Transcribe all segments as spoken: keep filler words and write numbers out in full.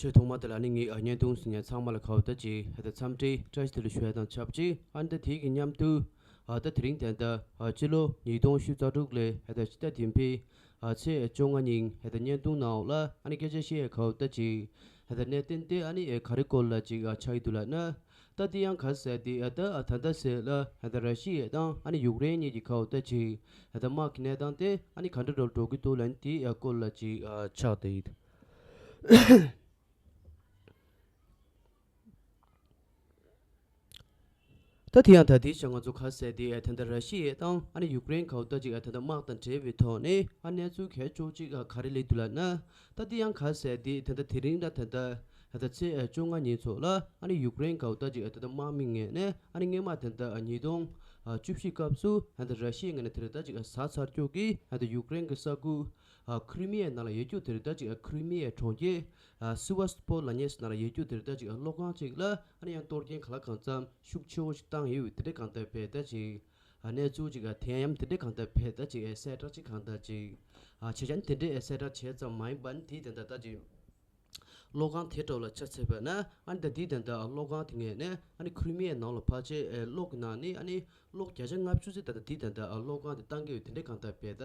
ཆོས་ཐོག་མ་དེ་ལ་ནི་ངའི་ཨ་བརྙན་ཐུང་གཟིགས་མཁན་ཚང་མ་ལ་ཁ་བ་ད་ཅིག་ཧ་ད་འཚམས་འདྲི་བཀྲ་ཤིས་བདེ་ལེགས་ཞུ་ཡ་དང་ཆབས་ཅིག་ཨ་ནི་ད་དེའི་གི་མཉམ་དུ་ཨ་ད་དེ་རིང་ད་ད་ཨ་སྤྱི་ལོ་ཉིས་སྟོང་བཅུ་དྲུག་ལོའི་ཧ་ད་ཕྱི་ཟླ་བདུན་པའི་ཨ་ཚེས་བཅོ་ལྔ་ཉིན་ཧ་ད་བརྙན་ཐུང་ནང་ལ་ཨ་ནི་སྐད་ཆ་བཤད་ཡ་ཁ་བ་ད་ཅིག་ཧ་ད་གནད་དོན་དེ་ཨ་ནི་ཨེ་ག་རེ་སྐོར་ལ་ཅིག་ཨ་ཆགས་ཡི་འདུག་ལབ་ན། ད་དེ་ཡང་ག་ཟེར་དེ་ཨ་ད་ཨ་ད་ད་ཟེར་ལ་ཧ་ད་ར་ཤི་ཡ་དང་ཨ་ནི་ཡུཀ་རེན་གཉིས་ཀྱི་ཁ་བ་ད་ཅིག་ཧ་ད་དམག་གི་གནས་སྟངས་དེ་ཨ་ནི་ག་འདྲ་འགྲོ་འགྲོ་གི་འདུག་ལབ་ན་དེ་ཨ་སྐོར་ལ་ཅིག་ཨ་ཆགས་བསྡད་ཡོད། ད་དེ་ཡང་ད་དེའི་ཆ་ང་ཚོ་ག་ཟེར་དེ་ཨ་ད་ད་ར་ཤི་ཡ་དང་ཨ་ནི་ཡུཀ་རེན་ཁ་བ་ད་ཅིག་ཨ་ད་ད་དམག་དང་འབྲེལ་བའི་ཐོག་ནས་ཨ་གནས་ཚུལ་གལ་ཆེ་བོ་ཅིག་ཨ་ག་རེ་སླེབས་འདུག་ལབ་ན། ད་དེ་ཡང་ག་ཟེར་དེ་ད་ད་དེ་རིང་ད་ད་ད་ད་ད་ཚེས་ཨ་བཅོ་ལྔ་ཉིན་ཚོ་ལ་ཨ་ནི་ཡུཀ་རེན་ཁ་བ་ད་ཅིག་ཨ་ད་ད་དམག་མི་ངོས་ནས་ཨ་ནི་སྔོན་མ་ད་ད་ཨ་ཉིས་སྟོང་ཨ་བཅུ་བཞི་སྐབས་སུ་ཨ་ད་ར་ཤི་ཡའི་ངོས་ནས་དེ་རེད་ད་ཅིག་ཨ་ཟ་ཚར་རྒྱུ་གི་ཨ་ད་ཡུཀ་རེན་གི་ས་ཁུལ་ཨ་ཁི་རི་མི་ཡའི་ནང་ལ་ཡོད་རྒྱུ་དེ་རེད་ད་ཅིག་ཨ་ཁི་རི་མི་ཡའི་གྲོང་ཁྱེར་ཨ་སི་ཝ་སི་པོ་ལ་ཉེ་ས་ནང་ལ་ཡོད་རྒྱུ་དེ་རེད་ད་ཅིག་ཨ་གློག་ཁང་ཅིག་ལ་ཨ་ནི་ཡང་གཏོར་སྐྱོན་གང་ལ་གང་འཚམ་ཤུགས་ཆེ་བོ་ཞིག་བཏང་ཡོད་དེ་འདྲ་གང་ལྟར་བས་ད་ཅིག་ཨ་གནས་ཚུལ་ཅིག་ཨ་དེ་ཡང་དེ་འདྲ་གང་ལྟར་བས་ད་ཅིག་ཨ་གསལ་བསྒྲགས་ཅིག་གང་ལྟར་ཅིག་ཨ་བྱས་ཙང་དེ་འདྲའི་ཨ་གསལ་བསྒྲགས་བྱས་ཙམ་མ་ཡིན་པ་ནི་དེའི་དོན་དག་ད་ཅིག་གློག་ཁང་དེ་འདྲ་ལ་ཆ་མཚོན་པ་ན་ཨ་ནི་ད་དེའི་དོན་དག་གློག་ཁང་དེ་ངོས་ནས་ཨ་ནི་ཁི་རི་མི་ཡའི་ནང་ལ་ཕལ་ཆེར་ཨ་གློག་གི་ནང་ནས་ཨ་ནི་གློག་བརྒྱ་ཆ་ལྔ་བཅུ་ཙམ་ད་ལྟ་དེའི་དོན་དག་གློག་ཁང་དེ་བཏང་གི་ཡོད་དེ་འདྲ་གང་ལྟར་བས་ད་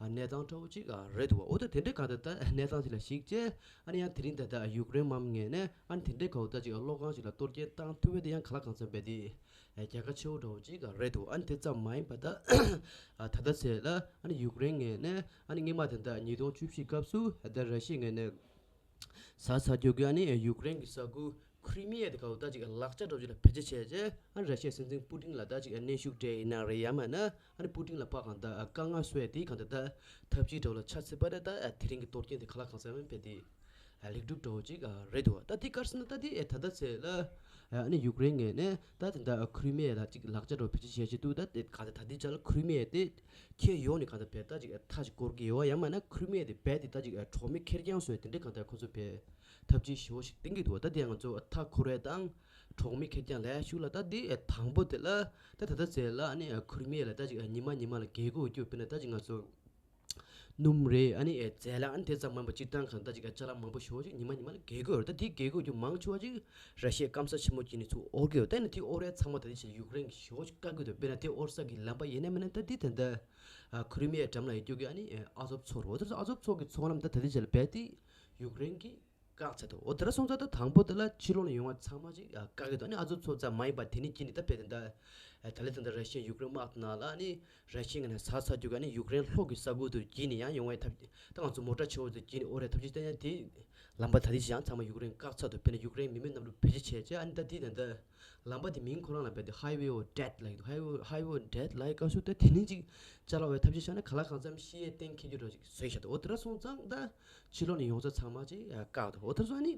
གནས་སྟངས་འདྲ་བོ་ཅིག་རེད་འདུག་འོ་ད་དེ་འདྲ་གང་ལྟར་ད་གནས་སྟངས་དེ་ལ་གཞིགས་བྱས་ཨ་ནི་ཡང་དེ་རིང་ད་ལྟ་ཡུཀ་རེན་དམག་མི་ངོས་ནས་ཨ་ནི་དེ་འདྲ་གང་ལྟར་ཅིག་གློག་ཁང་ཞིག་ལ་གཏོར་སྐྱོན་བཏང་ཐུབ་པ་དེ་ཡང་གང་ལ་གང་འཚམ་བས་དེ་རྒྱལ་ཁ་ཆེ་བོ་འདྲ་བོ་ཅིག་རེད་འདུག་ཨ་ནི་དེ་ཙམ་མ་ཡིན་པ་ད་ད་ལྟ་ཚེ་ལ་ཨ་ནི་ཡུཀ་རེན་ངོས་ནས་ཨ་ནི་སྔོན་མ་ད་ལྟ་ཉིས་སྟོང་བཅུ་བཞི་སྐབས་སུ་ད་ར་ཤི་ཡའི་ངོས་ནས་ཟ་ཚར་རྒྱུ་གི་ཨ་ནི་ཡུཀ་རེན་གྱི་ས་ཁུལ་ཁི་རི་མི་ཡ་དེ་ག་བོ་ད་ཅིག་ལག་ཆ་འདྲ་བོ་ཅིག་ལ་བེད་སྤྱོད་བྱས་རྗེས་ཨ་ནི་ར་ཤི་ཡའི་སྲིད་འཛིན་པུ་ཏིན་ལ་ད་ཅིག་གནོན་ཤུགས་སྤྲད་ཡིན་ན་རེད་ཡང་མིན་ན་ཨ་ནི་པུ་ཏིན་ལ་ཕར་གང་ལྟར་དཀའ་ངལ་བཟོ་ཡ་དེ་གང་ལྟར་ད་ཐབས་ཇུས་འདྲ་བོ་ལ་ཆ་མཚོན་པ་རེད། ད་དེ་རིང་གི་གཏོར་སྐྱོན་དེ་གང་ལ་གང་འཚམ་ཡང་བས་དེ་ལེགས་གྲུབ་འདྲ་བོ་ཅིག་རེད་འདུག་ད་དེ་ག་རེ་ཟེར་ན་ད་དེ་ད་ལྟ་ཚེ་ལ་ཨ་ནི་ཡུཀ་རེན་ངོས་ནས་ད་དེ་འདྲ་ཁི་རི་མི་ཡ་ལ་ཅིག་ལག་ཆ་འདྲ་བོ་བེད་སྤྱོད་བྱས་བྱས་འདུག་ད་དེ་གང་ལྟར་ད་དེ་ཆ་ལ་ཁི་རི་མི་ཡ་དེ་ཁྱོན་ཡོངས་ནས་གང་ལྟར་བས་ད་ཅིག་མཐའ་ཅིག་བསྐོར་གྱི་ཡོད་པ་ཡང་མིན་ན་ཁི་རི་མི་ཡ་དེ་རྦད་དེ་ད་ཅིག་གྲོགས་མེད་ཁེར་རྐྱང་བཟོ་ཡ་དེ་འདྲ་གང་ལྟར་ཁོ་ཚོ་བས་ཐབས་ཇུས་ཞེ་པོ་ཞིག་བཏིང་གི་འདུག་ད་དེ་ང་ཚོ་མཐའ་འཁོར་བ་དང་གྲོགས་མེད་ཁེར་རྐྱང་ལབ་ཤུགས་ལ་ད་དེ་དང་པོ་དེ་ལ་ད་ད་ལྟ་ཚེ་ལ་ཨ་ནི་ཁི་རི་མི་ཡ་ལ་ད་ཅིག་ཉི་མ་ཉི་མ་ལ་རྒྱལ་སྒོ་རྒྱུ་དཔེར་ན་ད་ཅིག་ང་ཚོ་སྣུམ་རེད། ཨ་ནི་ཨེ་རྫས་ལ་ཨ་ནི་དེ་ཙམ་མིན་པ་སྤྱིར་བཏང་གང་ལྟར་ཅིག་ཅ་ལག་མང་པོ་ཞེ་པོ་ཅིག་ཉི་མ་ཉི་མ་ལ་རྒྱལ་སྒོ་ཡོད་རེད། ད་དེ་རྒྱལ་སྒོ་རྒྱུ་མང་ཆེ་བ་ཅིག་ར་ཤི་ཡའི་སྐམ་ས་ཆེན་མོ་དཀྱིལ་ནས་ཚུར་དབོར་གི་ཡོད། ད་ནི་དེ་དབོར་ཡ་ཚང་མ་ད་དེ་ཕྱིར་ཡུཀ་རེན་གྱིས་ཞེ་པོ་ཅིག་བཀག་གི་འདུག་དཔེར་ན་དེ་དབོར་ས་གི་ལམ་པ་ཡིན་ན་མིན་ན་ད་དེ་ད་ལྟ་ཨ་ཁི་རི་མི་ཡའི་འགྲམ་ལ་ཡོད་རྒྱུ་གི་ཨ་ནི་ཨ་ཟོབ་མཚོ་རེད། འོ་དེ་ཚོ་ཨ་ཟོབ་མཚོ་གི་མཚོ་ལམ་ད་ད་དེ་ཕྱིར་ལ་རྦད་དེ་ཡུཀ་རེན་གྱིས་བཀག་ཚར་འདུག་འོ་དེ་འདྲ་སོང་ཙང་ད་དང་པོ་དེ་ལ་ཕྱི་ལོགས་ནས་ཡོང་བ་ཚང་མ་ཅིག་ཨ་བཀག་གི་འདུག་ཨ་ནི་ཨ་ཟོབ་མཚོ་ཙམ་མ་ཡིན་པ་དེ་ནི་དཀྱིལ་ནས་ད་དཔེ་དེ་འདྲ་ཨ་ད་ལས་དེ་འདྲ་ར་ཤི་ཡ་ཡུཀ་རེན་དམག་དེ་ནང་ལ་ཨ་ནི་ར་ཤི་ཡའི་ངོས་ནས་ཟ་ཚར་རྒྱུ་ག་ཨ་ནི་ཡུཀ་རེན་ལྷོ་གི་ས་ཁུལ་དུ་བརྒྱུད་ནས་ཡང་ཡོང་བའི་ཐབས་ད་ང་ཚོ་མོ་ཊ་ཆེ་བོ་དེ་བརྒྱུད་ནས་དབོར་བའི་ཐབས་ཇུས་བསྟན་ཡང་དེ་ལམ་པ་ད་དེ་ཅི་ཡང་ཚང་མ་ཡུཀ་རེན་བཀག་ཚར་འདུག་དཔེར་ན་ཡུཀ་རེན་མི་མེད་གནམ་གྲུ་བེད་སྤྱོད་བྱས་བྱས་ཨ་ནི་ད་དེ་དེ་འདྲ་ལམ་པ་དེ་མིང་ཁོ་རང་ལ་བས་ཏེ་Highway of Death ལབ་ཀྱི་འདུག Highway Highway of Death ལབ་ཡ་སྐབས་སུ་ད་དེ་ནི་ཅིག་ཅ་ལག་འོས་ཐབས་ཤེས་བྱས་ན་ག་ལ་གང་འཚམ་ཤི་ཡས་གཏན་འཁེལ་རྒྱུ་འདྲ་ཅིག་བཟོས་བཞག་འདུག་འོ་དེ་འདྲ་སོང་ཙང་ད་ཕྱི་ལོགས་ནས་ཡོང་ས་ཚང་མ་ཅིག་བཀག་འདུག་འོ་དེ་སོང་ནི་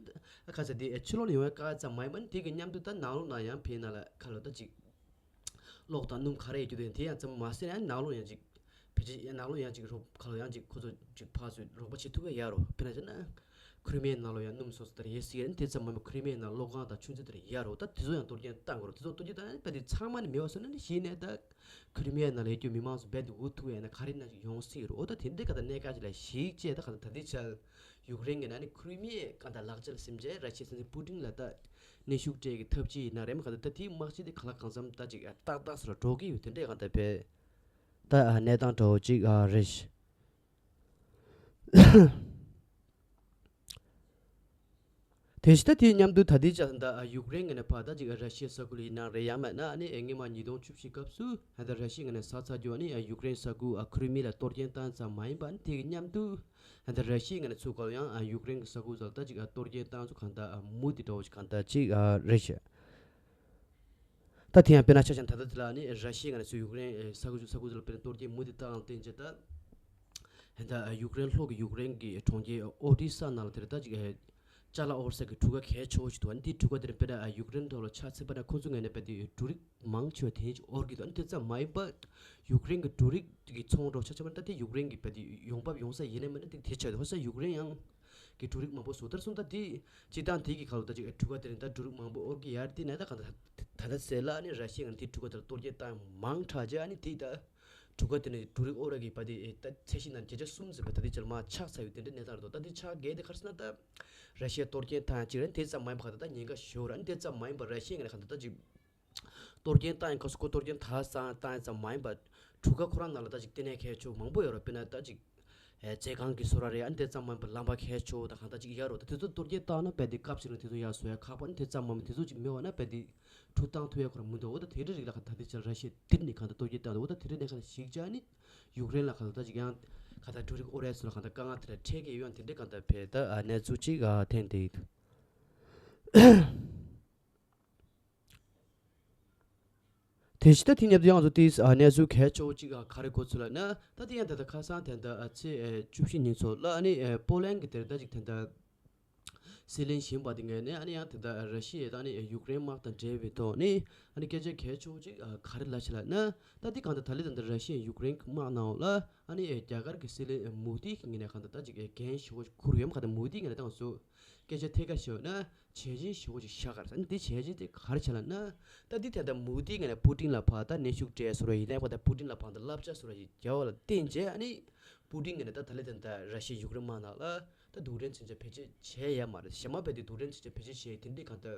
ཁ་ཚ་དེ་ཕྱི་ལོགས་ནས་ཡོང་བའི་བཀག་ཙམ་མ་ཡིན་པ་ནི་དེ་གི་མཉམ་དུ་ད་ནང་ལོགས་ན་ཡང་ཕེབས་ན་ལ་ཁ་ལོ་ད་ཅིག་གློག་དང་སྣུམ་ག་རེ་ཡོད་རྒྱུ་དེ་དེ་ཡང་ཙམ་མ་ཟད་ན་ནང་ལོགས་ཡང་ཅིག་ཕལ་ཆེར་ཡང་ནང་ལོགས་ཡང་ཅིག་རོགས་ཁ་ལོ་ཡང་ཅིག་ཁོ་ཚོ་ཅིག་ཕར་ཚུར་རོགས་པ་བྱེད་ཐུབ་ཀྱི་ཡ་རོ། དཔེར་ན་བྱས་ན་ཁུ་རི་མའི་ནང་ལོགས་ཡང་སྣུམ་སོགས་སུ་དར་ཡས་སྲིད་ཡ་རེད། དེ་ཙམ་མ་མི་ཁུ་རི་མའི་ནང་གློག་ཁང་དང་ཆུ་མཛོད་དར་ཡ་རོ། ད་དེ་ཚོ་ཡང་གཏོར་སྐྱོན་བཏང་དགོས་རོ། དེ་ཚོ་གཏོར་སྐྱོན་བཏང་ན་དཔེ་དེ་ཚང་མ་ནི་མེད་པ་བཟོས་ན་ནི་གཞི་ནས་ད་ཁུ་རི་མའི་ནང་ལ་ཡོད་རྒྱུ་མི་མང་ཚོ་རྦད་དེ་འུ་ཐུག་ཡ་ན་ག་རེ་ན་ཡོང་སྲིད་རོ། ཨོ་ད་དེ་འདྲའི་ག་ད་གནད་འགག་ཅིག་ལ་གཞིགས་བྱས་ད་ག་ད་ད་ལྟའི་ཆར་ཡུཀ་རེན་གྱི་ནང་ནས་ཁུ་རི་མའི་ག་ད་ལག་ཆ་ལ་སེམས་ཅན་ར་ཤི་ཡའི་སྲིད་འཛིན་པུ་ཏིན་ལ་ད་གནོན་ཤུགས་སྤྲད་ཀྱི་ཐབས་ཇུས་ཡིན་ན་རེད་མ་ག་ད་ད་དེའི་དམག་སྤྱི་དེ་ག་ལ་གང་འཚམ་ད་ཅིག་ཏག་ཏག་སུ་ལ་འགྲོ་གི་ཡོད། དེ་འདྲའི་ག་ད་བས་ད་གནས་སྟངས་འདྲ་བོ་ཅིག་རེད། དེ་བཞིན་ད་དེའི་མཉམ་དུ་ད་ལྟའི་ཆར་ད་ཡུཀ་རེན་ངོས་ནས་ཕར་ད་ཅིག་ར་ཤི་ཡའི་ས་ཁུལ་ཡིན་ན་རེད་ཡང་མིན་ན་ཨ་ནི་སྔོན་མ་ཉིས་སྟོང་བཅུ་བཞི་སྐབས་སུ་ད་ར་ཤི་ཡའི་ངོས་ནས་ཟ་ཚར་རྒྱུ་ཨ་ནི་ཡུཀ་རེན་ས་ཁུལ་ཨ་ཁུ་རི་མི་ལ་གཏོར་སྐྱོན་བཏང་ཙམ་མ་ཡིན་པ་ཨ་ནི་དེ་གི་མཉམ་དུ་ད་ར་ཤི་ཡའི་ངོས་ནས་ཚུར་ག་ཡང་ཡུཀ་རེན་གྱི་ས་ཁུལ་ཚོ་ལ་ད་ཅིག་གཏོར་སྐྱོན་བཏང་ཚུལ་གང་ལྟར་མུ་མཐུད་འདྲ་བོ་ཞིག་གང་ལྟར་ཅིག་རེད་ཤག་ད་དེ་ཡང་དཔེར་ན་ཆ་བཞག་ན་ད་ལྟ་དེ་ལ་ནི་ར་ཤི་ཡའི་ངོས་ནས་ཚུར་ཡུཀ་རེན་ས་ཁུལ་ས་ཁུལ་ཚོ་ལ་དཔེར་ན་གཏོར་སྐྱོན་མུ་མཐུད་བཏང་བསྟན་བྱས་ད། ད་ཡུཀ་རེན་ལྷོ་གི་ཡུཀ་རེན་གྱི་གྲོང་ཁྱེར་ཨོ་ཌི་ས་ནང་ལ་དེར་ད་ཅིག་ཅ་ལག་དབོར་ས་གི་གྲུ་ཁ་གལ་ཆེ་བོ་ཞིག་འདུག་ཨ་ནི་དེའི་གྲུ་ཁ་དེར་དཔེར་ན་ཡུཀ་རེན་ཐོག་ལ་ཆ་མཚོན་པ་ན་ཁོ་ཚོ་ངོས་ནས་དཔེ་དེ་འབྲུ་རིགས་མང་ཆེ་བ་དེ་ཅིག་དབོར་གྱི་འདུག་ཨ་ནི་དེ་ཙམ་མ་ཡིན་པ་ཡུཀ་རེན་གྱི་འབྲུ་རིགས་ཀྱི་ཚོང་འགྲོ་ཆ་མཚོན་པ་ན་ད་དེ་ཡུཀ་རེན་གྱི་དཔེ་དེ་ཡོང་འབབ་ཡོང་ས་ཡིན་ན་མིན་ན་དེ་དེ་ཆ་དེ་ཧོ་ས་ཡུཀ་རེན་ཡང་གི་འབྲུ་རིགས་མང་པོ་བཟོ་ལྟར་སོང་ད་དེ་སྤྱི་བཏང་དེ་གི་ཁ་ལོ་ད་ཅིག་གྲུ་ཁ་དེ་རིང་ད་འབྲུ་རིགས་མང་པོ་དབོར་གྱི་ཡར་དེ་ན་ད་ག་ད་ད་ད་ཟེར་ལ་ཨ་ནི་ར་ཤི་ཡ་ངོས་ནས་དེ་གྲུ་ཁ་དེར་གཏོར་སྐྱོན་བཏང་མང་དྲགས་རྗེས་ཨ་ནི་དེ་ད། གྲུ་ཁ་དེ་ནས་འབྲུ་རིགས་དབོར་ཡག་གི་བ་དེ་ད་ཚད་གཞི་ནང་བརྒྱ་ཆ་གསུམ་ཟེར་བ་ད་ལྟའི་ཆར་མར་ཆག་ཚར་ཡོད། དེ་འདྲའི་གནས་སྟངས་རེད་འདུག་ད་ལྟའི་ཆར་གལ་ཏེ་ག་རེ་ཟེར་ན་ད་ར་ཤི་ཡས་གཏོར་སྐྱོན་བཏང་ཡག་ཅིག་རེད། དེ་ཙམ་མ་ཡིན་པ་ག་ད་ད་ཉེན་ཁ་ཞེ་པོ་རེད། དེ་ཙམ་མ་ཡིན་པ་ར་ཤི་ཡས་ངོས་ནས་ག་ད་ད་ཅིག་གཏོར་སྐྱོན་བཏང་ཡག་སྐབས་སུ་ཁོ་གཏོར་སྐྱོན་ད་བཏང་བཏང་ཡག་ཙམ་མ་ཡིན་པ་གྲུ་ཁ་ཁོ་རང་ནང་ལ་ད་ཅིག་ལྟེ་གནས་གལ་ཆེ་བོ་མང་པོ་ཡོད་རེད། དཔེར་ན་ད་ཅིག་ཨེ་ཟས་ཁང་གི་བཟོ་གྲྭ་རེད། ཨ་ནི་དེ་ཙམ་མ་ཡིན་པར་ལམ་བར་གལ་ཆེ་བོ་དང་གང་ལྟར་ཅིག་ཡོད་རེད། ད་དེ་ཚོ་གཏོར་སྐྱོན་བཏང་ན་རྦད་དེ་སྐབས་ཤིག་ནང་དེ་ཚོ་ཡར་བཟོ་ཡག་ཁག་པོ། ཨ་ནི་དེ་ཙམ་མ་ཡིན་པ་དེ་ཚོ་ཅིག་མེད་པ་ན་རྦད་དེ་འཕྲུལ་བཏང་ཐུབ་ཡག་ཁོ་རང་མི་འདུག་འོ་ད་དེ་འདྲ་རིགས་ལ་ད་ལྟའི་ཆར་ར་ཤི་ཡས་འདིར་ནས་གང་ལྟར་གཏོར་སྐྱོན་བཏང་འདུག་འོ་ད་དེ་འདྲ་གནས་སྟངས་ལ་གཞིགས་བྱས་ཨ་ནི་ཡུཀ་རེན་ལ་གང་ལྟར་ད་ཅིག་ཡང་གང་ལྟར་འབྲུ་རིགས་དབོར་ཡག་སོགས་ལ་གང་ལྟར་དཀའ་ངལ་དེ་འདྲ་འཕྲད་ཀྱི་ཡོད། ཡང་དེ་འདྲའི་གང་ལྟར་བས་ད་ཨ་གནས་ཚུལ་ཅིག་ཨ་ཐོན་བསྡད་ཡོད། དེ་བཞིན་ད་དེ་མཉམ་དུ་ཡང་ཚོ་དེའི་ཨ་གནས་ཚུལ་གལ་ཆེ་བོ་གཅིག་ཨ་ག་རེ་གོ་ཚུལ་ལབ་ན། ད་དེ་ཡང་ད་ལྟ་ཁ་སང་དེ་འདྲ་ཨ་ཚེས་ཨེ་བཅུ་བཞི་ཉིན་ཚོ་ལ་ཨ་ནི་ཨེ་པོ་ལན་གྱི་དེར་ད་ཅིག་དེ་འདྲ་སྲིད་བློན་གཞོན་པ་དེ་ངོས་ནས་ཨ་ནི་ཡང་དེ་འདྲ་ར་ཤི་ཡ་དང་ཨ་ནི་ཡུཀ་རེན་དམག་དང་འབྲེལ་བའི་ཐོག་ནས་ཨ་ནི་སྐད་ཆ་གལ་ཆེ་བོ་གཅིག་ཨ་ག་རེ་ལབ་ཤག་ལབ་ན། ད་དེ་གང་ལྟར་ད་ལན་ད་ལྟ་ར་ཤི་ཡ་ཡུཀ་རེན་གྱི་དམག་ནང་ལ་ཨ་ནི་ཨེ་རྒྱ་གར་གྱི་སྲིད་བློན་ཨེ་མོ་དི་གི་ངོས་ནས་གང་ལྟར་ད་ཅིག་ཨེ་འགན་ཞེ་པོ་ཅིག་འཁུར་ཡོད་མ། གང་ལྟར་མོ་དི་ངོས་ནས་ད་ང་ཚོ་སྐད་ཆ་ཐད་ཀར་བཤད་ན་བྱས་རྗེས་ཞེ་པོ་ཅིག་བཞག་ག་རེད། ཨ་ནི་དེ་བྱས་རྗེས་དེ་ག་རེ་བྱས་ལབ་ན། ད་འདི་ད་ལྟ་མུ་དི་ངོས་ནས་པུ་ཏིན་ལ་ཕར་ད་གནོན་ཤུགས་སྤྲད་སོང་ར་ཡིན་ནའི་ཕར་ད་པུ་ཏིན་ལ་ཕར་ད་བསླབ་བྱ་སོང་ར་ཞིག་རྒྱག་པ་ལ་བརྟེན་བྱས་ཨ་ནི་པུ་ཏིན་ངོས་ནས་ད་ད་ལྟ་ད་ལྟ་ར་ཤི་ཡ་ཡུཀ་རེན་དམག་ནང་ལ་ད་རྡུལ་ཕྲན་མཚོན་ཆ་བེད་སྤྱོད་བྱས་ཡོད་མ་རེད། གཞན་མ་རྦད་དེ་རྡུལ་ཕྲན་མཚོན་ཆ་བེད་སྤྱོད་བྱས་དེ་འདྲའི་གང་ལྟར་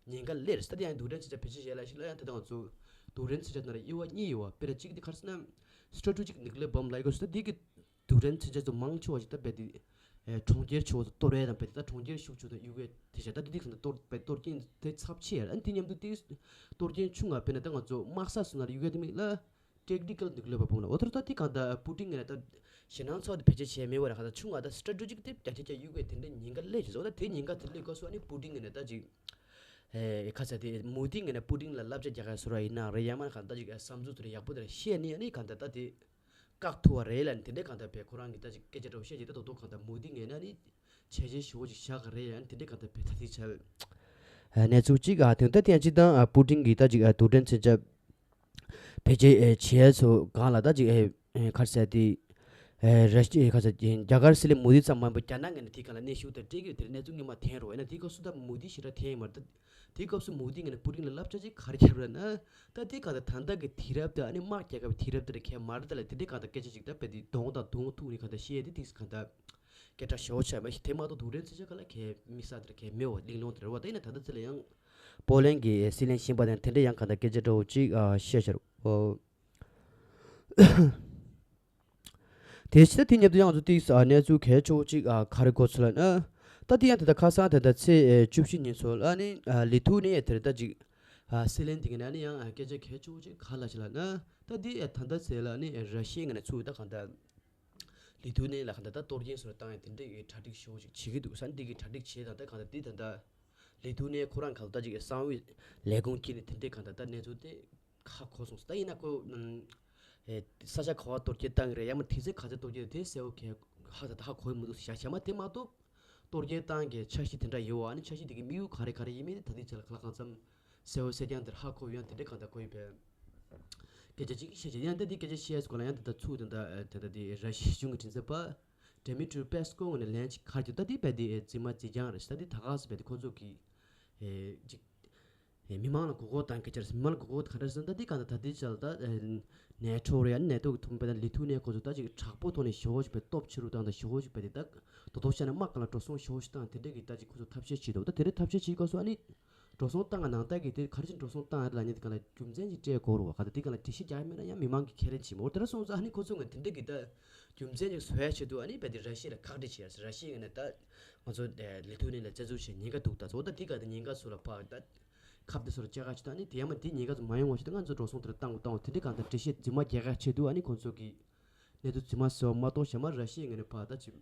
ཉེན་ཁ་སླེབས་རེད། ད་དེ་ཡང་རྡུལ་ཕྲན་མཚོན་ཆ་བེད་སྤྱོད་བྱས་ལབ་ཞིག་ལ་ཡང་ད་ལྟ་ང་ཚོ་རྡུལ་ཕྲན་མཚོན་ཆ་ནང་ལ་དབྱེ་བ་གཉིས་ཡོད་པ། དཔེར་ན་གཅིག་དེ་ག་རེ་ཟེར་ན་སི་ཊེ་ཊེ་ཇིག་ནིའུ་ཀི་ལི་ཡར་བྷོམ་ལབ་ཡོད་ས། ད་འདི་གི་རྡུལ་ཕྲན་མཚོན་ཆ་ཚོ་མང་ཆེ་བ་ཞིག་ད་རྦད་དེ་ཨེ་གྲོང་ཁྱེར་ཆེ་བ་ཚོ་གཏོར་ཡས་དང་རྦད་དེ་ད་གྲོང་ཁྱེར་ཤུགས་ཆེ་དང་གཡུག་ཡས་དེ་བྱས། ད་དེ་དུས་ཙམ་དུ་གཏོར་རྦད་གཏོར་སྐྱོན་དེ་ཚབས་ཆེ་ཡ་རེད། ཨ་ནི་དེ་མཉམ་དུ་དེ་གཏོར་སྐྱོན་ཆུང་ང་དཔེར་ན་ད་ང་ཚོ་དམག་ས་སོགས་ནང་ལ་གཡུག་ཡས་དེ་མིན་ལ་ཊེག་ནི་ཀལ་ནིའུ་ཀི་ལི་ཡར་བྷོམ་ལ། འོ་ད་ད་དེ་གང་ལྟར་པུ་ཏིན་ངོས་ནས་ད་ཞེད་སྣང་ཚ་བ་དེ་བེད་སྤྱོད་བྱས་མེད་པ་རེད། གང་ལྟར་ཆུང་ང་ད་སི་ཊེ་ཊེ་ཇིག་དེ་རྒྱ་ཆེ་རྒྱ་གཡུག་ཡས་དེ་འདྲའི་ཉེན་ཁ་སླེབས་བྱས་སོང་། འོ་ད་དེ་ཉེན་ཁ་དེ་སླེབས་སྐབས་སུ་ཨ་ནི་པུ་ཏིན་ངོས་ནས་ད་ཅིག་ཨེ་ཁ་ཚ་དེ་མུ་དི་ངོས་ནས་པུ་ཏིན་ལ་བསླབ་བྱ་རྒྱག་ག་སོང་ར་ཡིན་ན་རེད། ཡང་མིན་གང་ལྟར་ཅིག་ཨེ་བསམ་ཚུལ་དེ་འདྲ་ཡག་པོ་དེ་འདྲ་བཤད་ནས་ཨ་ནི་གང་ལྟར་ད་དེ་བཀག་ཐུབ་པ་རེད་ལབ་ནས་དེ་འདྲའི་གང་ལྟར་བས་ཁོ་རང་གིས་ད་ཅིག་སྐད་ཆ་འདྲ་བོ་བཤད་རྗེས་ད་དོ་དོ་གང་ལྟར་མུ་དི་ངོས་ནས་ནི་བྱས་རྗེས་ཞེ་པོ་ཅིག་བཞག་ག་རེད་ཡ། ནི་དེ་འདྲའི་གང་ལྟར་བས་ད་དེ་བྱས་ཨ་གནས་ཚུལ་གཅིག་ཨ་དེ་ད་དེ་ཡང་སྤྱིར་བཏང་ཨ་པུ་ཏིན་གྱིས་ད་ཅིག་ཨ་རྡུལ་ཕྲན་མཚོན་ཆ་བེད་སྤྱོད་ཨེ་བྱས་ཚོ་སྒང་ལ་ད་ཅིག་ཨེ་ཨེ་ག་རེ་ཟེར་དེ་ཨེ་ར་ཤི་ཨེ་ག་རེ་ཟེར་རྒྱ་གར་སྲིད་བློན་མོ་དི་ཙམ་མ་ཡིན་པར་རྒྱ་ནག་ངོས་ནས་དེ་གང་ལ་གནོན་ཤུགས་དང་སྤྲད་ཀྱི་ཡོད། དེ་རིང་གནས་ཚུལ་སྔོན་མ་ཐོན་རོགས་ཡིན་ན་དེའི་སྐབས་སུ་ད་མོ་དི་ཞེ་དྲག་ཐོན་ཡོད་མ་རེད། ད་དེའི་སྐབས་སུ་མོ་དི་ངོས་ནས་པུ་ཏིན་ལ་བསླབ་བྱ་ཅིག་ག་རེ་བརྒྱབ་རེད་ན། ད་དེ་གང་ལྟར་ད་ལྟ་གི་དུས་རབས་དེ་ཨ་ནི་དམག་རྒྱག་སྐབས་དུས་རབས་དེ་ར་གལ་མ་རེད་ད་ལ་དེ་འདྲའི་གང་ལྟར་སྐད་ཆ་ཅིག་ད་རྦད་དེ་གདོང་དང་གདོང་ཐུག་ནས་གང་ལྟར་བཤད་དེ་དེ་གང་ལྟར་སྐད་གྲགས་ཞེ་པོ་ཆགས་མ་ཤེས། དེ་མ་གཏོགས་རྡུལ་ཕྲན་མཚོན་ཆ་ག་ལ་གལ་དམིགས་བསལ་དེ་ར་གལ་མེད་པ་གླེང་སློང་དེ་རེད་བ། ད་ཡིན་ན་ད་ལྟ་ཚེ་ལ་ཡང་པོ་ལན་གྱི་སྲིད་བློན་གཞོན་པ་དང་དེ་འདྲ་ཡང་གང་ལྟར་སྐད་ཆ་འདྲ་བོ་ཅིག་ཨ་བཤད་བཞག་རོགས། དེ་ཕྱི་ད་དེ་མཉམ་དུ་ཡང་ང་ཚོ་ཏིག་ཨ་གནས་ཚུལ་གལ་ཆེ་བོ་ཅིག་ཨ་ག་རེ་གོ་ཚུལ་ལབ་ན། ད་དེ་ཡང་དེ་ད་ཁ་སང་དེ་ད་ཚེས་ཨེ་བཅུ་བཞི་ཉིན་ཚོ་ལ་ནི་ཨ་ལི་ཐུ་ནི་ཡ་དེར་ད་ཅིག་ཨ་སྲིད་བློན་དེ་གི་ནང་ནས་ཡང་ཨ་སྐད་ཆ་གལ་ཆེ་བོ་ཅིག་ག་ལབ་ཅིག་ལབ་ན། ད་དེ་ཨ་ད་ལྟ་ཚེ་ལ་ནི་ཨ་ར་ཤི་ཡའི་ངོས་ནས་ཚུར་ད་གང་ལྟར་ལི་ཐུ་ནི་ལ་གང་ལྟར་ད་གཏོར་སྐྱོན་སོགས་བཏང་ཡ་དེ་འདྲ་གི་གྲ་སྒྲིག་ཞེ་བོ་ཅིག་བྱེད་ཀྱི་འདུག་ས། འདི་གི་གྲ་སྒྲིག་བྱེད་དང་ད་གང་ལྟར་དེ་ད་ལྟ་ལི་ཐུ་ནི་ཁོ་རང་གང་ལྟར་ཅིག་གསང་བའི་ལས་ཁུངས་ཀྱིས་ནི་དེ་འདྲའི་གང་ལྟར་ད་གནས་ཚུལ་དེ་ཧ་གོ་སོང་ཟེར། ད་ཡིན་ན་ཁོ་ཨམ་ཨེ་ས་ཆ་ག་པར་གཏོར་སྐྱོན་བཏང་གི་རེད། ཡང་མིན་དུས་ཚོད་ག་ཚོད་གཏོར་སྐྱོན་དེ་གསལ་པོ་གས་ཧ་ད་ད་ཧ་གོ་ཡི་མི་འདུག་ཟེར་བྱས་མ། དེ་མ་གཏོགས་གཏོར་སྐྱོན་བཏང་གི་འཆར་གཞི་དེ་འདྲ་ཡོད་པ། ཨ་ནི་འཆར་གཞི་དེ་གི་དམིགས་ཡུལ་ག་རེ་ག་རེ་ཡིན་མིན་དེ་ད་ལྟའི་ཆ་ལ་ག་ལ་གང་འཚམ་གསལ་པོ་གསལ་རྐྱང་དེར་ཧ་གོ་ཡོད། ཡང་དེ་འདྲའི་གང་ལྟར་གོ་ཡི་བས་སྐད་ཆ་གཅིག་བཤད་བྱས། ཡང་ད་འདི་སྐད་ཆ་བཤད་སྐོར་ལ་ཡང་དེ་ད་ཚུགས་དེ་ད་ཨེ་དེ་ད་དེ་ར་ཤི་ཡའི་གཞུང་གི་མགྲིན་ཚབ་པ་ཌི་མི་ཏྲི་པེ་སི་ཀོ་ངོས་ནས་ལན་ཅིག་ག་རེ་བརྒྱབ། ད་དེ་བས་དེ་ཨེ་རྫུན་མ་རྫུན་རྐྱང་རེད་ཟེར། ད་དེ་ད་ག་ཟེར་བས་དེ་ཁོ་ཚོ་གི་ཨེ་ཅིག་ཨེ་མི་མང་ལ་མགོ་སྐོར་བཏང་སྐད་ཆ་རེད། མི་མང་ལ་མགོ་སྐོར་ག་འདྲ་ཟེར་ན། ད་དེ་གང་ལྟར་ད་ལྟའི་ཆ་ལ་ད་ཨེ་ནེ་ཊོ་རེད། ཨ་ནི་ནེ་ཊོ་གི་ཐུམ་པས་ད་ལི་ཐུ་ནི་ཡ་ཁོ་ཚོ་ད་ཅིག་དྲག་པོ་ཐོག་ནས་ཞེ་པོ་ཅིག་བས་སྟོབས་ཆེ་རུ་བཏང་དང་ཞེ་པོ་ཅིག་བས་དེ་ད་དོ་དོ་བཤད་ན་དམག་སྒང་ལ་འགྲོ་སོང་ཞེ་པོ་ཞིག་བཏང་། དེ་འདྲ་གི་ད་ཅིག་ཁོ་ཚོ་ཐབས་ཤེས་བྱེད་འདུག་ད་དེ་འདྲའི་ཐབས་ཤེས་བྱེད་སྐབས་སུ་ཨ་ནི་འགྲོ་སོང་བཏང་ང་ནང་ལྟར་གྱི་དེ་ག་རེ་བྱས་འགྲོ་སོང་བཏང་ཡ་ལ་ནི་དེ་ག་ལ་རྒྱུ་མཚན་ཅིག་སྤྲད་དགོས་རེད་བ། ག་ད་དེ་ག་ལ་འགྲེལ་བཤད་རྒྱག་ཡ་མེད་ན་ཡང་མི་མང་གིས་ཁས་ལེན་བྱེད་མ། འོ་དེ་འདྲ་སོང་ཙང་ཨ་ནི་ཁོ་ཚོ་ངོས་དེ་འདྲ་གི་ད་རྒྱུ་མཚན་ཅིག་བཟོ་ཡ་ཆེད་དུ་ཨ་ནི་བས་དེ་ར་ཤི་ཡ་ལ་ཁག་དཀྲི་བྱེད་ཡ་ཟེར། ར་ཤི་ཡ་ངོས་ནས་ད་ང་ཚོ་ལི་ཐུ་ནི་ལ་བཙན་འཛུལ་བྱེད་ཉེན་ཁ་འདུག་ད་ཚོ་ད་དེ་ག་ད་ཉེན་ཁ་ཚོ་ལ་ཕར་ད་ཁབ་དེ་ཚོ་ལ་སྐྱེལ་ག་ཆེད་དུ་ཨ་ནི་དེ་ཡ་མ་དེ་ཉེན་ཁ་ཚོ་མ་ཡོང་བ་ཆེད་དུ་ང་ཚོ་འགྲོ་སོང་དེ་ལ་བཏང་དགོས་བཏང་དགོས་དེ་འདྲ་གང་ད་འགྲེལ་བཤད་རྫུན་མ་རྒྱག་ག་ཆེད་དུ་ཨ་ནི་ཁོ་ཚོ་གི་གནས་ཚུལ་རྫུན་མ་ཟེར་བ་མ་གཏོགས་གཞན་མ་ར་ཤི་ཡའི་ངོས་ནས་ཕར་ད་ཅིག་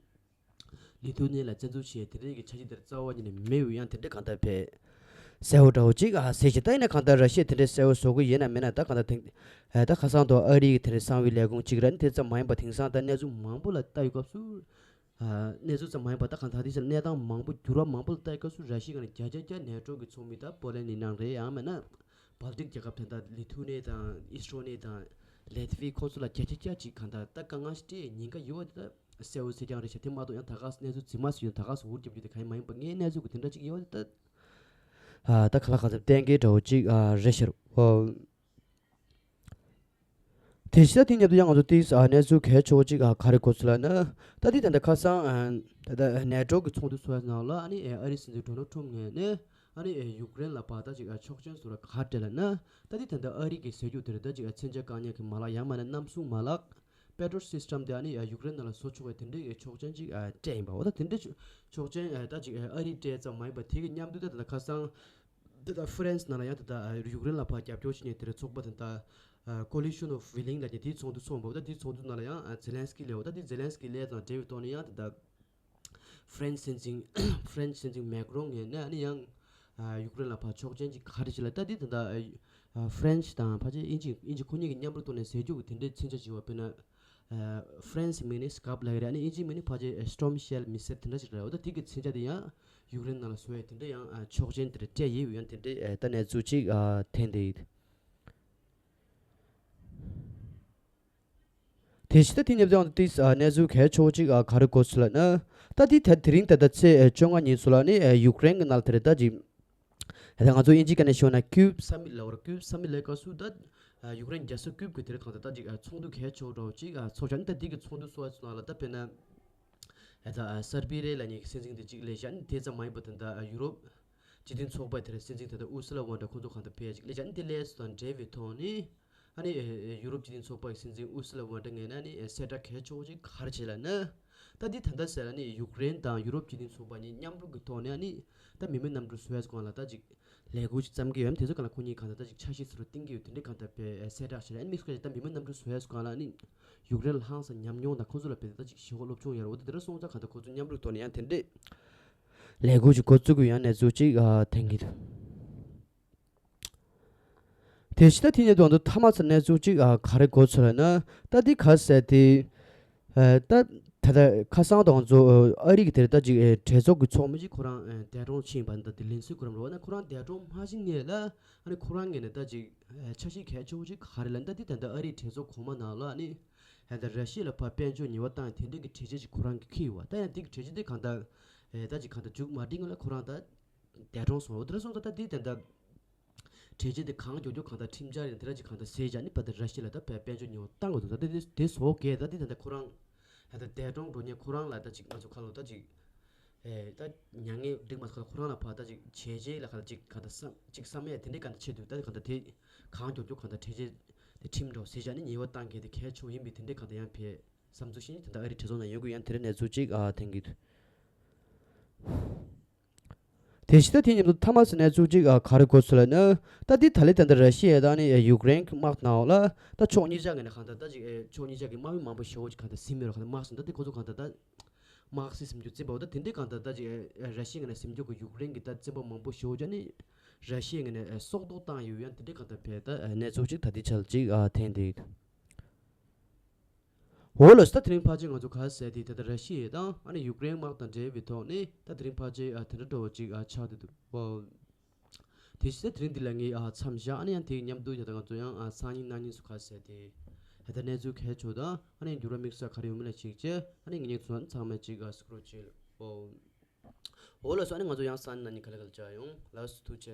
ལི་ཐུ་ནི་ལ་བཙན་འཛུལ་བྱས་དེ་འདྲའི་གི་འཆར་གཞི་དེར་རྩ་བ་ཉིད་ནས་མེད་པའི་ཡང་དེ་འདྲའི་གང་ལྟར་བས་གསལ་པོ་འདྲ་བོ་ཅིག་ཨ་གསལ་ཞིང་། ད་ཡིན་ན་གང་ལྟར་ར་ཤི་ཡས་དེ་འདྲའི་གསལ་པོ་བཟོ་གི་ཡོད་ན་མེད་ན། ད་གང་ལྟར་དེང་ཨ་ད་ཁ་སང་དུ་ཨ་རི་གི་དེ་འདྲའི་གསང་བའི་ལས་ཁུངས་གཅིག་ར་ནི་དེ་ཙམ་མ་ཡིན་པ་དེང་སང་ད་གནས་ཚུལ་མང་པོ་ལ་ལྟ་ཡོད་སྐབས་སུ་ཨ་གནས་ཚུལ་ཙམ་མ་ཡིན་པ་ད་གང་ལྟར་དེ་ཚོ་གནས་སྟངས་མང་པོ་འགྱུར་བ་མང་པོ་ལ་ལྟ་ཡོད་སྐབས་སུ་ར་ཤི་ཡ་ནས་བརྒྱ་ཆ་བརྒྱ་ནེ་ཊོ་གི་ཚོགས་མི་ད་པོ་ལན་ནི་ནང་རེད། ཡང་མེད་ན་བལ་ཏིག་རྒྱལ་ཁབ་དེ་འདྲ་ལི་ཐུ་ནི་དང་ཨི་སི་ཐོ་ནི་དང་ལེ་ཐི་བི་ཁོ་ཚོ་ལ་བརྒྱ་ཆ་བརྒྱ་ཅིག་གང་ལྟར་ད་དཀའ་ངལ་ཞིག་སྤྲད་ཉེན་ཁ་ཡོད་པ་དེ་ད་གསལ་པོ་གསལ་རྐྱང་རེད་ཤག་དེ་མ་གཏོགས་ཡང་ད་ག་གནས་ཚུལ་རྫུན་མ་ཞིག་ཡོད་ད་ག་འུར་རྒྱབ་རྒྱུ་དེ་གང་ཡང་མ་ཡིན་པ་ངའི་གནས་ཚུལ་གྱི་དེ་འདྲ་ཅིག་ཡོད་པ་དེ་ད་ཨ་ད་ག་ལ་གང་འཚམ་གཏན་འཁེལ་འདྲ་བོ་ཅིག་ཨ་རེད་ཤག་ཨོ། དེ་བཞིན་ད་དེ་མཉམ་དུ་ཡང་ང་ཚོ་ཏིས་ཨ་གནས་ཚུལ་གལ་ཆེ་བོ་གཅིག་ཨ་ག་རེ་གོ་ཚུལ་ལབ་ན། ད་དེ་ད་ལྟ་ཁ་སང་ཨ་ད་ལྟ་ནེ་ཊོ་གི་ཚོགས་འདུ་ཚོགས་ཡ་ནང་ལ་ཨ་ནི་ཨ་རིའི་སྲིད་འཛིན་ཌོ་ནལ་ཊམ་ངོས་ནས་ཨ་ནི་ཡུཀ་རེན་ལ་ཕར་ད་ཅིག་ཨ་ཆོག་མཆན་བཟོ་ར་ག་རེ་སྤྲད་ལབ་ན། ད་དེ་ད་ལྟ་ཨ་རི་གི་ཟེར་རྒྱུ་དེ་རེད། ད་ཅིག་ཨ་མཚོན་ཆ་བཀག་ཉར་གྱི་མ་ལག་ཡང་མིན་ན་གནམ་སྲུང་མ་ལག Patriot system དེ་ཨ་ནི་ཡུཀ་རེན་ནང་ལ་བཟོ་ཆོག་པའི་དེ་འདྲའི་ཆོག་མཆན་ཅིག་ཨ་སྤྲད་ཡིན་པ། འོ་ད་དེ་འདྲའི་ཆོག་མཆན་ཨ་ད་ཅིག་ཨ་རིས་སྤྲད་ཙམ་མ་ཡིན་པ། དེ་གི་མཉམ་དུ་ད་ད་ལྟ་ཁ་སང་ད་ལྟ་ཧྥ་རན་སི་ནང་ལ་ཡང་ད་ལྟ་ཡུཀ་རེན་ལ་ཕར་རྒྱབ་སྐྱོར་བྱེད་མཁན་དེ་འདྲའི་ཚོགས་པ་དེ་ད་Coalition of Willing ལབ་མཁན་དེའི་ཚོགས་འདུ་ཚོགས་འབབ། ད་དེའི་ཚོགས་འདུ་ནང་ལ་ཡང་ཨ་ཛེ་ལན་སི་ཀི་སླེབས། འོ་ད་དེ་ཛེ་ལན་སི་ཀི་སླེབས་དང་འབྲེལ་བའི་ཐོག་ནས་ཡང་ད་ལྟ་ཧྥ་རན་སི་སྲིད་འཛིན་ཧྥ་རན་སི་སྲིད་འཛིན་མེག་རོན་ངོས་ནས་ཨ་ནི་ཡང་ཨ་ཡུཀ་རེན་ལ་ཕར་ཆོག་མཆན་ཅིག་ག་རེ་བྱེད་ལ། ད་འདི་ད་ལྟ་ཨ་ཧྥ་རན་སི་དང་ཕལ་ཆེར་དབྱིན་ཇི་དབྱིན་ཇི་ཁོ་གཉིས་ཀྱིས་མཉམ་རུབ་ཐོག་ནས་ཟེར་རྒྱུ་གི་དེ་འདྲའི་མཚོན་ཆ་ཅིག་ཡོད་པ། དཔེར་ན་ཧྥ་རན་སི་མིང་ནི་སི་ཀབ་ལབ་ཀྱི་རེད། ཨ་ནི་དབྱིན་ཇིའི་མིང་ནི་ཕལ་ཆེར་སི་ཊོམ་ཤེལ་མི་སིལ་དེ་འདྲ་ཞིག་རེད། འོ་ད་དེ་གི་མཚོན་ཆ་དེ་ཡང་ཡུཀ་རེན་ནང་ལ་བཟོ་ཡ་དེ་འདྲ་ཡང་ཨ་ཆོག་མཆན་དེ་འདྲ་སྤྲད་ཡོད། ཡང་དེ་འདྲའི་ཨ་ད་གནས་ཚུལ་ཅིག་ཨ་ཐོན་བསྡད་ཡོད། དེ་བཞིན་ད་དེ་མཉམ་དུ་ཡང་ཏིས་ཨ་གནས་ཚུལ་གལ་ཆེ་བོ་ཅིག་ཨ་ག་རེ་གོ་ཚུལ་ལབ་ན། ད་དེ་ད་དེ་རིང་ད་ལྟ་ཚེས་ཨ་བཅོ་ལྔ་ཉིན་སུ་ལ་ནི་ཨ་ཡུཀ་རེན་གྱི་ནང་ལ་དེ་རེད། ད་ཅིག་ད་ང་ཚོ་དབྱིན་ཇིའི་སྐད་ནས་ཞུས་ན་ཀིའུབ་སམ་མིཊ་ལབ་པ་རེད། ཀིའུབ་སམ་མིཊ་ལབ་སྐབས་སུ་ད་ཨ་ཡུཀ་རེན་རྒྱལ་ས་ཀིའུབ་ཀྱི་དེ་རིང་གང་ལྟར་ད་ཅིག་ཨ་ཚོགས་འདུ་གལ་ཆེ་བོ་འདྲ་བོ་ཅིག་ཨ་ཚོགས་བཞག་ནི། ད་དེ་གི་ཚོགས་འདུ་ཚོགས་པའི་ནང་ལ་ད་དཔེར་ན་ཨ་ད་ཨ་སར་བི་རེ་ལབ་མཁན་གྱི་སྲིད་འཛིན་དེ་ཅིག་སླེབས་བཞག་ནི། དེ་ཙམ་མ་ཡིན་པར་ད་ད་ཨ་ཡུ་རོབ་སྤྱི་མཐུན་ཚོགས་པའི་དེར་སྲིད་འཛིན་དེ་ད་ཨུར་སུ་ལ་ཝོན་ཏེར་ཁོང་ཚོ་གང་ལྟར་ཕེབས་ཡ་ཅིག་སླེབས་བཞག་ནི། དེ་སླེབས་ཚོ་དང་འབྲེལ་བའི་ཐོག་ནས་ཨ་ནི་ཨ་ཡུ་རོབ་སྤྱི་མཐུན་ཚོགས་པ་གི་སྲིད་འཛིན་ཨུར་སུ་ལ་ཝོན་ཏེར་ངོས་ནས་ཨ་ནི་གསལ་བསྒྲགས་གལ་ཆེ་བོ་ཅིག་ག་རེ་བྱས་ལབ་ན། ད་འདི་ད་ལྟ་ཟེར་ཨ་ནི་ཡུཀ་རེན་དང་ཡུ་རོབ་སྤྱི་མཐུན་ཚོགས་པ་གཉིས་མཉམ་རུབ་ཀྱི་ཐོག་ནས་ཨ་ནི་ད་མི་མོས་གནམ་གྲུ་བཟོ་ཡས་སྒང་ལ་ད་ཅིག་ལས་འགུལ་ཅིག་བརྩམས་ཀྱི་ཡོད། དེ་ཚོ་སྒང་ལ་ཁོ་གཉིས་གང་ལྟར་ད་ཅིག་འཆར་གཞི་ཟུར་བཏིང་གི་ཡོད། དེ་འདྲའི་གང་ལྟར་པའི་གསལ་བསྒྲགས་བྱས་ཨ་ནི་དམིགས་བསལ་ད་མི་མོས་གནམ་གྲུ་བཟོ་ཡས་སྒང་ལ་ཨ་ནི་ཡུཀ་རེན་ལ་ཧང་སང་ཉམས་མྱོང་དང་ཁོ་ཚོ་ལ་དཔེ་ད་ཅིག་ཞི་བ་སློབ་སྦྱོང་ཡོད་རེད། འོ་དེ་འདྲ་སོང་ཙང་གང་ལྟར་ཁོ་ཚོ་མཉམ་རུབ་ཐོག་ནས་ཡང་དེ་འདྲའི་ལས་འགུལ་ཅིག་འགོ་བཙུགས་ཀྱི་ཡོད་གནས་ཚུལ་ཅིག་ཨ་ཐོན་གྱི་འདུག་དེ་བཞིན་ད་དེ་ནས་དོན་དུ་ཐ་མ་ཚོ་གནས་ཚུལ་ཅིག་ཨ་ག་རེ་གོ་ཚུལ་ལབ་ན། ད་འདི་ག་ཟེར་དེ་ཨ་ད་ད་ལྟ་ཁ་སང་དང་ཚོ་ཨ་རི་གི་དེར་ད་ཅིག་ཨེ་གྲོས་ཚོགས་ཀྱི་ཚོགས་མི་ཅིག་ཁོ་རང་ཨེ་འདས་གྲོངས་ཕྱིན་པ་འདི་ལིན་སི་གྷི་རམ་རེད་བ། ན་ཁོ་རང་འདས་གྲོངས་མ་ཕྱིན་སྔོན་ལ་ཨ་ནི་ཁོ་རང་ངོས་ནས་ད་ཅིག་ཨེ་འཆར་གཞི་གལ་ཆེ་བོ་ཅིག་ག་རེ་ལབ་ན། ད་འདི་ད་ལྟ་ཨ་རིའི་གྲོས་ཚོགས་གོང་མ་ནང་ལ་ཨ་ནི་ཨེ་ད་ར་ཤི་ཡ་ལ་ཕར་དཔལ་འབྱོར་ཉེས་པ་བཏང་དེ་འདྲ་གི་གྲོས་ཆོད་ཅིག་ཁོ་རང་གིས་འཁྱེར་ཡོད་བ། ད་ཡང་འདི་གི་གྲོས་ཆོད་འདི་གང་ལྟར་ཨེ་ད་ཅིག་གང་ལྟར་མཇུག་མ་སྒྲིལ་སྔོན་ལ་ཁོ་རང་ད་འདས་གྲོངས་སོང་། འོ་དེ་འདྲ་སོང་ཙང་ད་འདི་ད་ལྟ་གྲོས་ཆོད་དེ་གང་མགྱོགས་མགྱོགས་གང་ལྟར་ཁྲིམས་འཆར་ཡང་དེ་འདྲ་ཅིག་གང་ལྟར་བཟོས་བཞག་ནི་བར་དུ་ར་ཤི་ཡ་ལ་ད་བས་དཔལ་འབྱོར་ཉོ་བཏང་དགོས་འདུག་ད་དེ་དེ་བཟོ་གས་ད་དེ་ད་ལྟ་ཁོ་རང་ད་ལྟ་འདས་གྲོངས་འགྲོ་མཁན་ཁོ་རང་ལ་ད་ཅིག་ང་ཚོ་ཁ་ལོ་ད་ཅིག་ཨེ་ད་མྱ་ངན་འགྲིག་མ་ཐག་ཁོ་རང་ལ་ཕར་ད་ཅིག་བྱས་རྗེས་ལ་ཁ་ད་ཅིག་གང་ལྟར་བསམ་ཅིག་བསམ་ཡས་དེ་འདྲའི་གང་ལྟར་ཆེད་དུ་ད་གང་ལྟར་དེ་གང་མགྱོགས་མགྱོགས་གང་ལྟར་གྲོས་ཆོད་དེ་ཁྲིམས་འགྲོ་བཟོས་བཞག་ནི་ཉེས་པ་བཏང་གས་དེ་གལ་ཆེ་བོ་ཡིན་པའི་དེ་འདྲའི་གང་ལྟར་ཡང་བས་བསམ་ཚུལ་བཞིན་དེ་ད་ཨ་རི་གྲོས་ཚོགས་ནང་ཡོང་གི་ཡང་དེ་འདྲའི་གནས་ཚུལ་ཅིག་ཨ་ཐོན་གྱི་འདུག་དེ་བཞིན་ད་དེ་མཉམ་དུ་ཐ་མ་ཚོ་གནས་ཚུལ་ཅིག་ཨ་ག་རེ་གོ་ཚུལ་ལབ་ན། ད་འདི་ད་ལེ་ད་ལྟ་ར་ཤི་ཡ་དང་ནི་ཡུཀ་རེན་གྱི་དམག་ནང་ལ་ད་ཕྱོགས་གཉིས་ཆ་ངོས་ནས་གང་ལྟར་ད་ཅིག་ཨེ་ཕྱོགས་གཉིས་ཆ་གི་དམག་མི་མང་པོ་ཞེ་བོ་ཅིག་གང་ལྟར་ཟིན་མེད་རོ། གང་ལྟར་དམག་ཟིན་ད་དེ་ཁོ་ཚོ་གང་ལྟར་ད་དམག་སྲིད་ཟིན་རྒྱུ་བཙན་པོ་འོ་ད་དེ་འདྲའི་གང་ལྟར་ད་ཅིག་ཨེ་ར་ཤི་ཡ་ངོས་ནས་ཟིན་རྒྱུ་གི་ཡུཀ་རེན་གྱི་ད་བཙན་པོ་མང་པོ་ཞེ་བོ་ཅིག་ནི་ར་ཤི་ཡ་ངོས་ནས་ཨེ་སྲོག་ཐོག་བཏང་ཡོད། ཡང་དེ་འདྲའི་གང་ལྟར་བས་ད་ཨེ་གནས་ཚུལ་ཅིག་ད་དེ་ཆ་ལ་ཅིག་ཨ་ཐོན་བསྡད་ཡོད། འོ་ལགས་སོ། ད་དེ་རིང་ཕལ་ཆེར་ང་ཚོ་ག་ཟེར་དེ་ད་ལྟ་ར་ཤི་ཡ་དང་ཨ་ནི་ཡུཀ་རེན་དམག་དང་འབྲེལ་བའི་ཐོག་ནས་ད་དེ་རིང་ཕལ་ཆེར་ཨ་དེ་འདྲ་འདྲ་བོ་ཅིག་ཨ་ཆགས་བསྡད་འདུག་ཨོ། དེ་བཞིན་ད་དེ་རིང་འདི་ལ་ངས་ཨ་མཚམས་བཞག་ཨ་ནི་ཡང་དེའི་མཉམ་དུ་ཡ་ད་ང་ཚོ་ཡང་ཨ་སང་ཉིན་གནངས་ཉིན་སུ་ག་ཟེར་དེ་ད་ལྟ་གནས་ཚུལ་གལ་ཆེ་དང་ཨ་ནི་འགྱུར་བ་དམིགས་བསལ་ག་རེ་ཡོང་མིན་ལ་གཅིག་བྱས་ཨ་ནི་ངེད་གཉིས་ཚོ་ཚང་མས་ཅིག་ཨ་སུ་ཀྲོ་བྱེད་ཨོ། འོ་ལགས་སོ། ཨ་ནི་ང་ཚོ་ཡང་སང་ཉིན་གནངས་ཉིན་ག་ལེ་ག་ལེ་བཅར་ཡོང་ལགས་སོ། ཐུགས་རྗེ་ཆེ།